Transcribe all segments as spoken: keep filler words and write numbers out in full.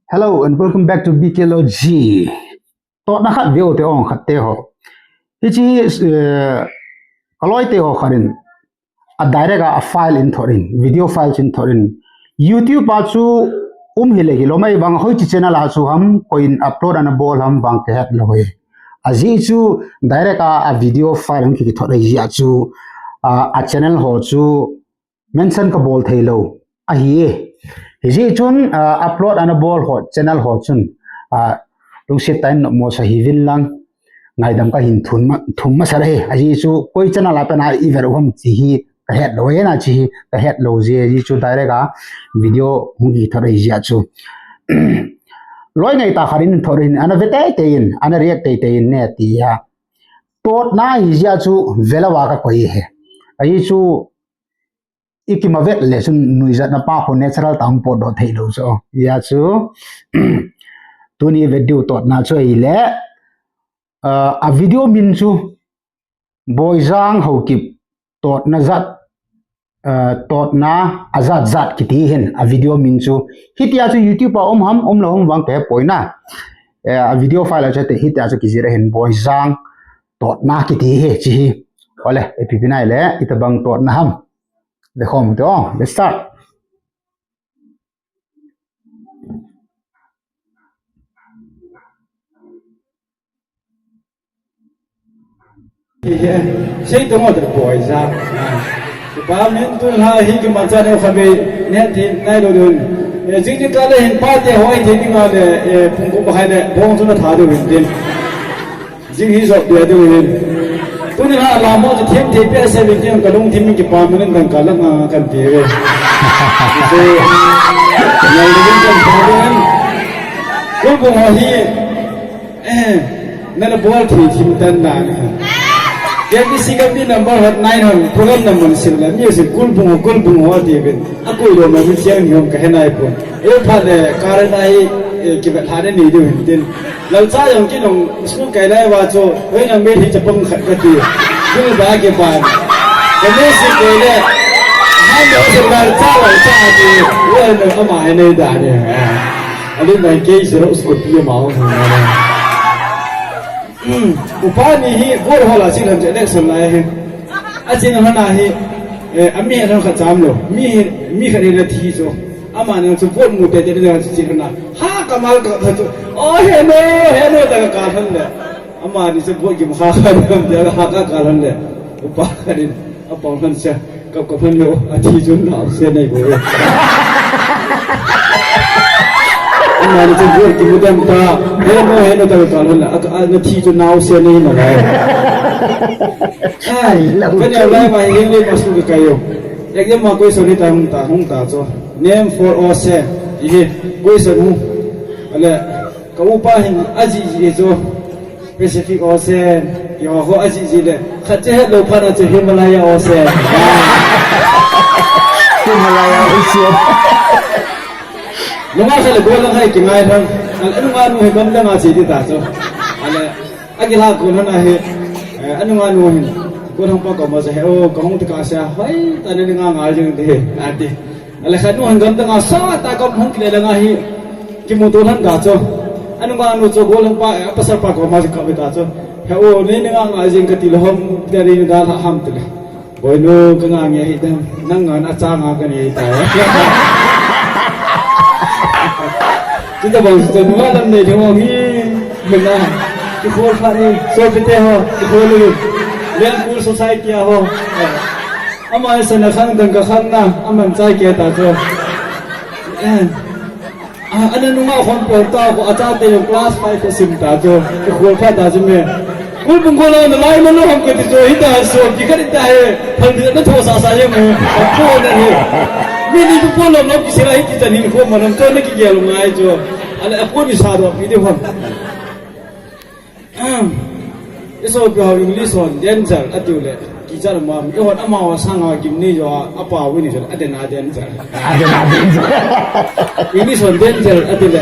Hello and welcome back to B K L G. Totna khat veu te ong khat te ho. Hichi, eh, kaloi te ho khat in a direct a, a file in thot in, video file chin thot in. YouTube a chu um hi le hi lo mai bang hoi chi channel a chu ham, koi in upload ana bol ham bang ka het lo hi. A ji chu direct a, a video file hung ki thot a ji a chu, a, a channel ho chu mention ka bol thei lo ahi e. Hijeh chun, ah, upload ana bol ho, channel ho chun, ah, lungset tah in nopmo sa hih uvin lang, ngaidam ka hin thum ma, thum masa e. Ajeh chu koi channel a pat a i vet u ham chi hi ka het lo e na chi hi ka het lo jeh, ajeh chu direct a video hung ki thot ahi jeh chu. Loi ngai tah khat in thot in, ana ve teitei in, ana react teitei in ne ti a. Totna hi jeh chu ve lou a ka koi e. Ajeh chu i kimavet le chun nuijatna pa ho natural tah a hung potdoh thei lou chu. Hijeh chu, tuni vet diu totna chu ahile, ah, a video min chu Boijang Haokip totna jat, ah, totna ajat jat kiti hin a video min chu. Hitia chu YouTube a um ham, um lou ham vang ka he poi na. Eh, a video file a chu te hitia chu kijih ahin Boijang totna kiti hi chi hi. Ole, ipi pi nai le, itobang totna ham. Ve khom u te o, let's start. Sei to mo te Boijang. Ipa min tun ha hi ki man cha ne kha be ne ti nai lo dun. Eh, jing ni ka le hin pa te hoi te ni ma le, eh, pung ko ba hai le bong chu na tha dun tin. Jing hi jop dia ding in. Tuni la la mo chu them them pe se vin tiang ka lungthim mi kipah mo nen dang ka la nga kan ti ve. So, ngai le kan pa den. Kulbung ho hi, eh, na la bol thi thim tan da ni. K B C ka mi number hot nine hon, program number sil la, mi sil Kulbung ho, Kulbung ho ti ve. A koi lo ma mi chiang ni hom ka he nai pon. E pha le, ka re nai, eh, ki vet ha ne ni du hin tin. Lalcha jong kinong school kai lai va chu, hoi nang me thi chapang khat ka ti. Ding ba ke ban. Ka me si kai le. Han do se lalcha lalcha ti. Wa no ama ai nei da ni. Ali mai ke zero school pi ma ho. Hmm. Upa ni hi vote ho la si lam election lai hi. A chin ho na hi. Eh, ami he thang khat cham lo. Mi hi, mi khat hi la thi chu. Amani chu vote mu te te le chu chi na. Ha ka mal ka tha chu. O he no, he no ta ka than le. Amani chu vote ki ma kha kha de ha ka ka than le. Upa ka din. A pang han cha. Ka ka than le a thi chu na se nei bo. Amani chu vote ki mu dem ta. He no, he no ta ka than le. A, a na thi chu na se nei ma lai. Ai, ka ne lai ma hi le ma su ka yo. Exam ma question hi ta hung ta, hung ta chu. Name four ocean. Ihi, question hu. Ale, ka upa hin aji ji chu. Pacific Ocean. Yo ho aji ji le. Khat che het lo pha na chu Himalaya Ocean. Himalaya Ocean. Nunga kha le golang hai ki ngai thang. Ale nunga nu hi gam le nga chi ti ta chu. Ale, Agi la ko na na he, eh, anu nga nu hin. Ko thang pa ko ma sa he, o, ka hung ti ka sa, hoi, ta ne nga nga jing de, a ti. Ale kha nu han gam ta nga sa, ta ka hung ki le nga hi. Ki mu to han ga cho. Anu nga nu cho ko lang pa, eh, pasal pa ko ma sa ka be ta cho. He, o, ne ne nga nga jing ka ti lo hom, ta ne ga la ham ti le. Boinu, ka nga nge hi dam, nang nga na cha nga ka ni ta. Kita bang sa nu nga lam ne ding ong hi, na. Ki khol pha ni, so pite ho, ki khol lu. Len cool society a ho. Ama sa na khang dang ka khang na, aman chai ke ta cho. Eh. A, ana nunga khon pon ta ko, a chate jong class five a sim ta chu, ki khol pha ta chu me. Kulbung ko lo na lai ma lo ham ka ti chu, hi ta so, ki ka ti ta he, phal di na tho sa sa ye mo, a ko na he. Mi ni tu ko lo lo ki sira hi ti ta ni ko ma nam chu na ki gel ngai chu. Ale a ko ni sa do, mi de hon. Ahem. Isopi ho English hon danger atiu le, kichat ma, ihon ama ho sanga gimnei jo a, apa wini jo, aden a danger. Aden a danger. English hon danger atiu le,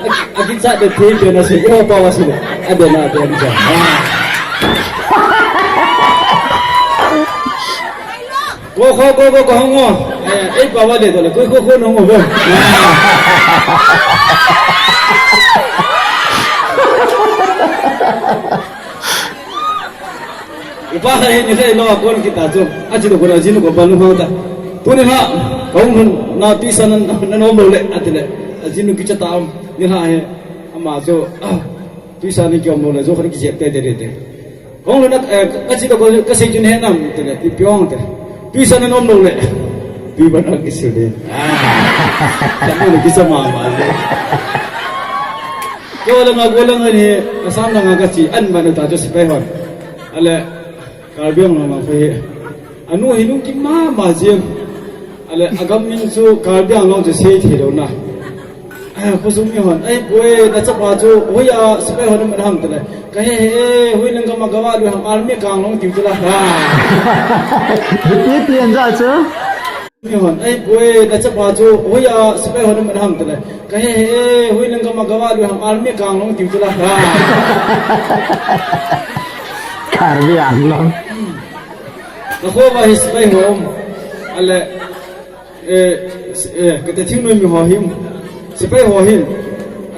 a, akichat de thei pe na si, iho pa wa si le, aden a danger. Ko, ko, ko, ko, ko, hong, oh. Eh, eh, pa wa le, ko, ko, ko, ko, no, oh, oh. Pa hi ni khe lo a kon kita chu. A chi to ko la jinu ko ba lu hang ta. Tuni ha, kong hun na tuisan nan, nan om lo le, ati le. A jinu kicha ta om. Ni ha he, ama chu, ah, tuisan ni ki om lo le, jo khan kijep te te te te. Kong hun na, eh, ka chi to ko, ka sei chu ni he nam, te le, ipi ong te. Tuisan nan om lo le. Tui ba na ki su le. Ah. Ka mu le kicha ma ma le. Kei lang a, kei lang a ni, Assam lang a ka chi, an ma na ta chu sipai hon. Ale, Karbi Anglong lang khu hi. Anu hi lungkim mama jeng. Ale, agam min chu Karbi Anglong chu sei thei lou na. Ai, khosung mi hon. Ai, boi, na chapa chu, hoi a, sipai hon man ham tale. Ka he he, hoi lang ka ma ka wa lu ham army ka Anglong tiu tala. Ha. Iti an ja chu. Mi hon. Ai, boi, na chapa chu, hoi a, sipai hon man ham tale. Ka he he, hoi lang ka ma ka wa lu ham army ka Anglong tiu tala. Ha. Karbi Anglong. Ka kho va hi sipai ho um. Ale, eh, eh, ka te thing noi mi ho him. Sipai ho hin.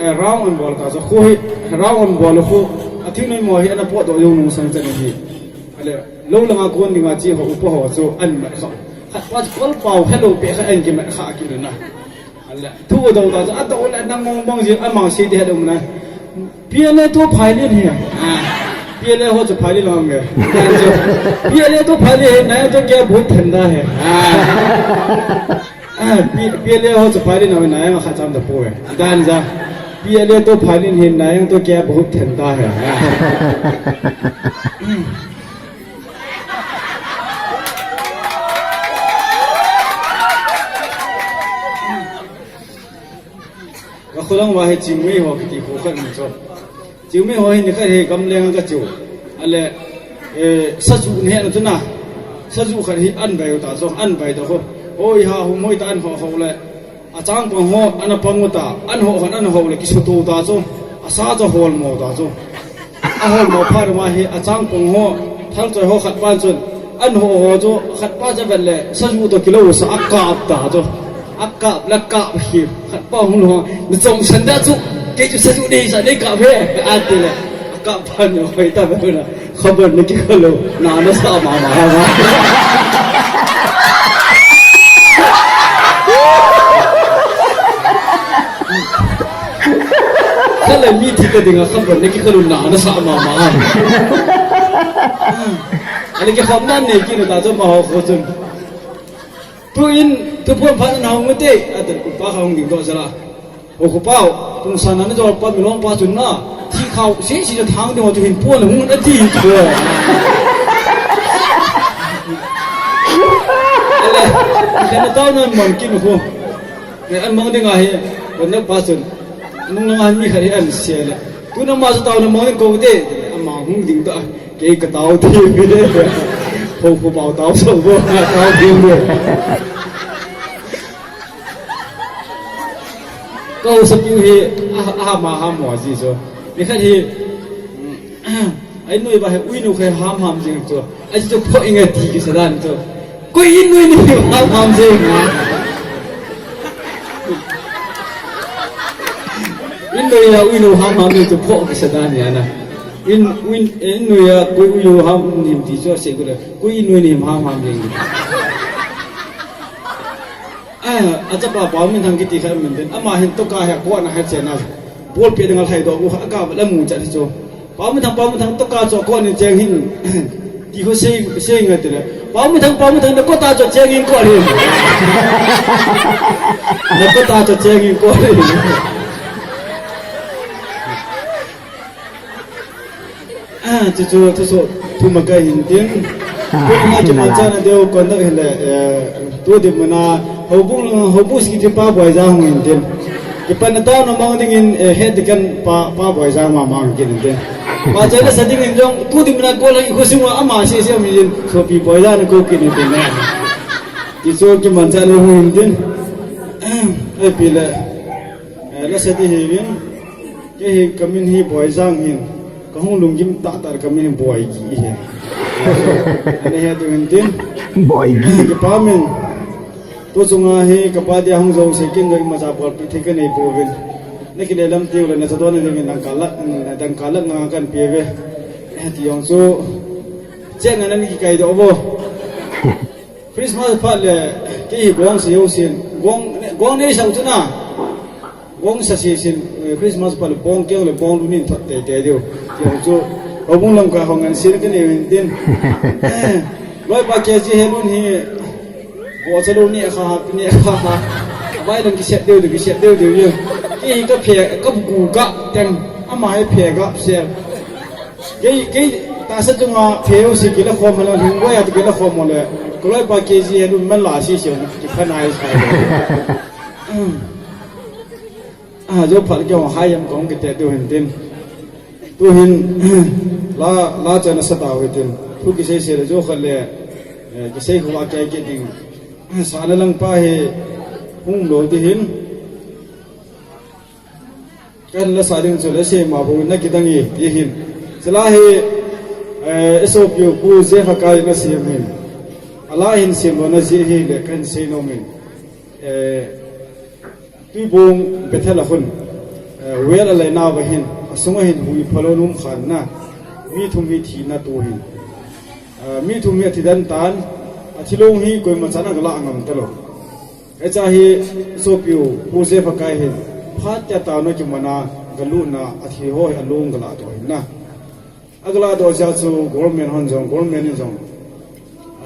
Eh, round an bol ka so kho hi. Round an bol kho. A thing noi mi ho hi ana po do yo nung sang chan hi. Ale, lo langa kon dinga chi ho upa ho chu an ma kha. Khat pa chu kol pau hello pe kha an ki ma kha ki na. Ala, thu dau ta, a dau le nang mong mong jin, a mang si de dum na. P L A to phai lin hi. Ah, P L A ho chu phai lin lam ve. P L A to phai lin hi, na to kya bahut thanda hai. Ah, ah, P-, P L A ho chu phai lin lam na, ya kha cham da po ve. Dan ja. P L A to phai lin hi, na to kya bahut thanda hai. Ah. Ka kholang va hi Chingmei ho kiti kho khat ni chu. Chingmei ho hi ni khat hi gamleng ka chu. Ale, eh, saju ni na chu na. Saju khat hi an bai ta chu, an bai ta ho. Oi ha hum hoi ta an ho ho le. A changpang ho, ana pang u ta, an ho hon, an ho le, kisuto ta chu, a sa chu hol mo ta chu. A hol mo pha ma hi, a changpang ho, thal choi ho khat pan chun, an ho ho chu, khat pa cha vet le, sa ju to kilo sa a kap ta chu. A kap la kap hi, khat pa hung ho, ni chong san da chu, kei chu sa ju nei sa nei kap he, a ti le, a kap pa ni hoi ta vet na. Khabar na kikhalu, na na sa mama ha ma. Khala mi thi ka dinga khabar na kikhalu, na na sa mama ha. Ale kikhom nan ne kinu ta chu ma ho kho chun. Tu in, tu pon phat na hung te, a te ku pa kha hung ding do jala. O ku pau, tung san na jol pa mi long pa chun na, thi khau, si si thang ding ho chu hin pon hung na ti ko. Ale, ke na tau na man kin ko. Ne an mang ding a hi, ko na pa chun. Nung na mi kha ri an se le. Tu na ma chu tau na mang ding ko te, a ma hung ding ta. Kei ka tao thim ve. Ho ko pau tao so bo, tao thim ve. Ka ho sa piu hi, a, a ma ham mo ji so. Ni khat hi, ai noi ba he ui nu khe ham ham jing so. Ai chu pho inga ti ki sa dan so. Koi in noi ni ham ham jing. In noi ya ui nu ham ham jing so pho ki sa dan ya na. In, in, in noi a, koi ui u ham nim ti chu ase kule. Koi in noi nim ham ham ding. Ah, a chapa Pau Min Thang kiti kha min den. Ama hin toka he ko na he chena. Bol pe ding a lhai do bu kha ka la mu cha chu. Pau Min Thang, Pau Min Thang toka chu ko ni cheng hin. Ti ho sei, sei nga tira. Pau Min Thang, Pau Min Thang na ko ta chu cheng in ko ri. Na ko ta chu cheng in ko ri. Ah, chu chu, thu so, thu ma kai hin tin. Ah, tu ma chu ma cha na deu kon da hin le, eh, tu di mana, ho bung, ho bung si ti pa boi ja hung hin tin. Ki pa na ta na mang ding in, eh, he di kan pa, pa boi ja ma mang kin tin. Pa cha na sa ding in jong, tu di mana ko la i ko sing wa ama si si mi in, so pi boi ja na ko kin tin na. Ki so ki man cha na hung hin tin. Ai pi le. Eh, la sa di hi vin. Kei hi ka min hi Boijang hin, ka hung lunggim tah tah ka min hi Boigi hi. Ana he tu hin tin. Boigi. Kipa min. Tu chunga hi ka pa dia hung jo se kin jo ima ja bol pi thei ka nei pouvin. Na kile lam tiu le na cha don ni min dang ka lak, dang ka lak nga kan pe ve. Eh, ti jong chu. Cheng anan kikai doh vo. Christmas phat le kei hi gong sa jou sin. Gong, gong nei sau chu na. Gong sa si sin, eh, Christmas phat le bong keng le bong lu nin thot tei tei diu. Kei chu, houbung lamkai ho ngan sin ka nei u hin tin. Loipa K G Helun hi, go cha lu ni kha ha, ni kha ha. Vai lang kiset diu diu, kiset diu diu diu. Kei hi ka phe, ka bu ka teng. Ama hi phe ka sel. Kei, kei, tahsa chunga pheu si kila khom hala, hing boya kila khom le. Ka loipa K G Helun man la si si, kipha nai sai. Ah, jou phat kei hung hai jam kong kite diu hin tin. Tu hin, la, la chan asa tau hin tin. Thu kisei sei le jou khat le, eh, kisei khu a kei kit ding. Sana lang pa hi, hung lo ti hin. Kan la sa ding chu le sei ma bu na kidang e, ti hin. Chule hi, eh, S O P U Pu Jeff Hakai na sem hin. Ala hin sem lo na ji hi le kan sei nom in. Eh, Tuibong Bethel a khun, eh, well a lei na va hin, a sunga hin hui phalo num khan na, mi thum hi thi na tu hin. Eh, mi thum hi a thi dan tan, a thi long hi koima chan a ka la ngam ta lo. Echa hi S O P U, Pu Jeff Hakai hin, phat tia tau na ki mana, ka lu na, a thi ho hi a long ka la to hin na. A ka la doh jeh chu government hon jong, government in jong.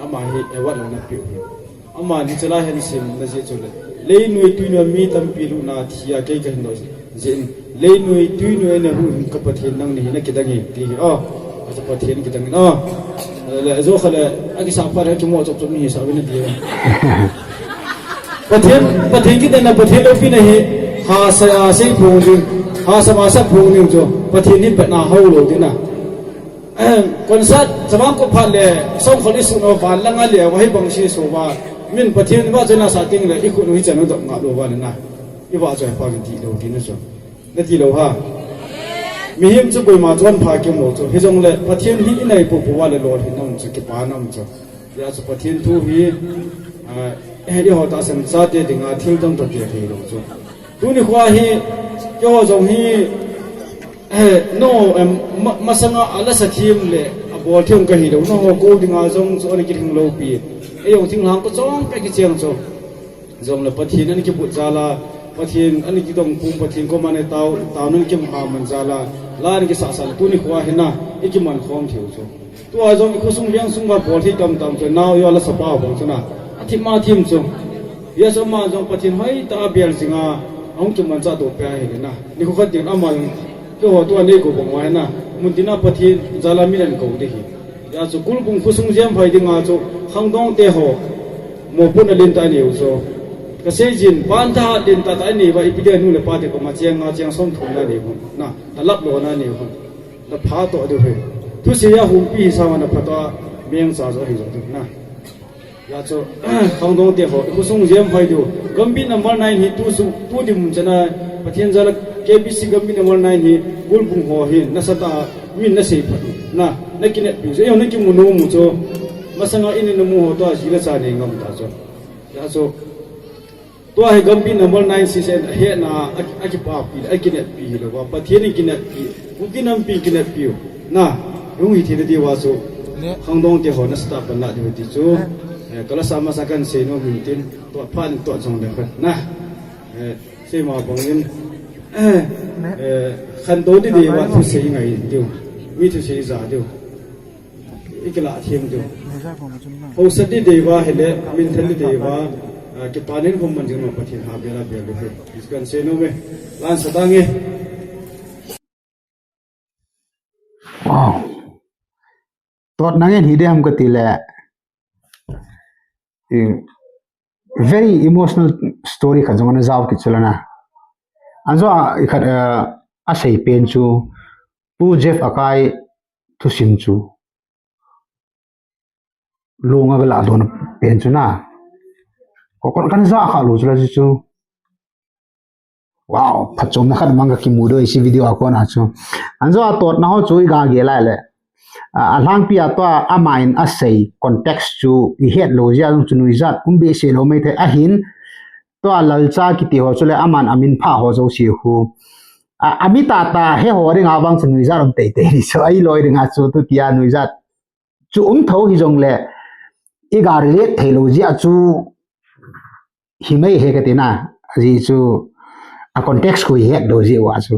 Ama hi award la na pe u hi. Ama ni chala hen sim na jeh chu le. Lei noi tui noi mi tampi lu na thi a kei ka hin doh jeh in. Lei noi tui noi na hu hin ka Pathen nang ni hi na kidang e ti hi. Oh, ka Pathen kidang in. Oh. Le jo kha le, a kisa pha le ki mo chop chop ni hi sa ve na ti. Pathen, Pathen kidang na Pathen loupina hi, hasa a sei phong ding, hasa ma sa phong ding chu, Pathen hi patna hao lou ding na. Ahem, concert, chamang ko phat le, song khol i sun o van lang a le, wa hi bang si so va, min Pathen va chu na sa ting le, i khut u hi chan u dok nga lou va le na. I va chu pa ki ti lou ding na chu. Na ti lou ha. Mihem chu koima chon pha ki mo chu, hi jong le, Pathen hi i nei pu pu va le lol hi nam chu, kipa nam chu. Hijeh chu Pathen thu hi, ah, eh, eiho tahsan chate dinga thil dang toh ti thei lou chu. Tuni khoa hi, keiho jong hi, eh, no, em, ma-, masanga ala sa thim le, abol thim ka hi lou, nangho kou dinga jong chu ana kithing lou pi. Ei jong thinglhang ko chong ka kicheng chu. Jong le Pathen ana kibut jal a, Pathen ana kidong pum, Pathen koma ana tao, tao ana kimu ha man jal a, la ana kisah sah le, tuni khoa hi na, i kiman khom thei u chu. Tua jong i khosung veng sung va bol thei tam tam chu, nao yo la sapa bol chu na. A thim a thim chu. Hijeh chun ama jong Pathen hoitah a bel jing a, ahung kimanchah doh peh ahi le na. Nikho khat ding ama jong, keiho tua nei kou bang uva hi na. Mun tin a Pathen jal a min ana kou ding hi. Hijeh chun Kulbung khosung jem phai ding a chu, khangdong te ho. Mopohna lentah a nei u chu. Ka sei jin, pan tha lentah tah a nei uva, ipi dia nu le pa te koma cheng nga cheng som thum na nei u. Na, na lap lou na nei u. Na pha toh diu hi. Thusei a humpi hi sa ma na pha toh a meng cha jo hi jo diu na. Hijeh chun, khangdong te ho, i khosung jem phai diu. Gambih number nine hi tu sung, tu ding mun chana, Pathen jal a K B C Gambih number nine hi, Kulbung ho hi, nasatah a, min na sei phat u. Na, na kineppi u. Ei jong na kimu nom u chu. Masanga in in na mu ho toh a, ji le cha nei ngam ta chu. Hijeh chun, Tua hi Gambih number nine sisen ahetna a, a kipapi le, a kineppi hilouva. Pathen in kineppi, Kuki nampi kineppi u. Na, hung hi thei na diuva chu. Khangdong te ho nasatah a pan la diu ti chu. Eh, ka la sa masa kan sei nom hin tin, tua phat in tua jong le khat. Na, eh, sei ma bang in. Eh, eh, khantou di diuva thusei ngai diu. Mi thusei ja diu. I kila thim diu. Hausa di deiva hile, min thel di deiva, ah, kipanin hum man jing ma Pathen ha bela bel diu he. Kan sei nom e. Lan sa tange. Wow. Tot nang en hi de ham ka ti le. Eh, very emotional story khat jong ana jao kit chu la na. An jo a, i khat, eh, a sei pen chu, Pu Jeff Akai thusim chu. Lunga ka la don pen chu na. Ko kon kan ja kha lo chu la chu. Wow, phatchomna khat mang ka kimu doh isi video a kona chu. An jo a totna ho chu i ga ge lai le. A, a lhangpi a tua aman a sei context chu i het lou jeh a chu nuijat um behseh lou mai thei ahin. Tua Lalcha kiti ho chu le aman a min pha ho jouse khu. A, a mi tah tah he ho dinga vang chu nuijat um tei tei di chu. Ahilou dinga chu tu tia nuijat chu um tho hijongle, i ga relate thei lou jeh a chu hi mai he ka tina, ajeh chu a context khu i het lou jeh uva chu.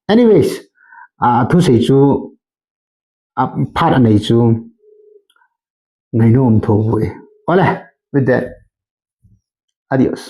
Anyways, a thusei chu, a phat anei chu ngainom tho poi. Ole, with that, adios.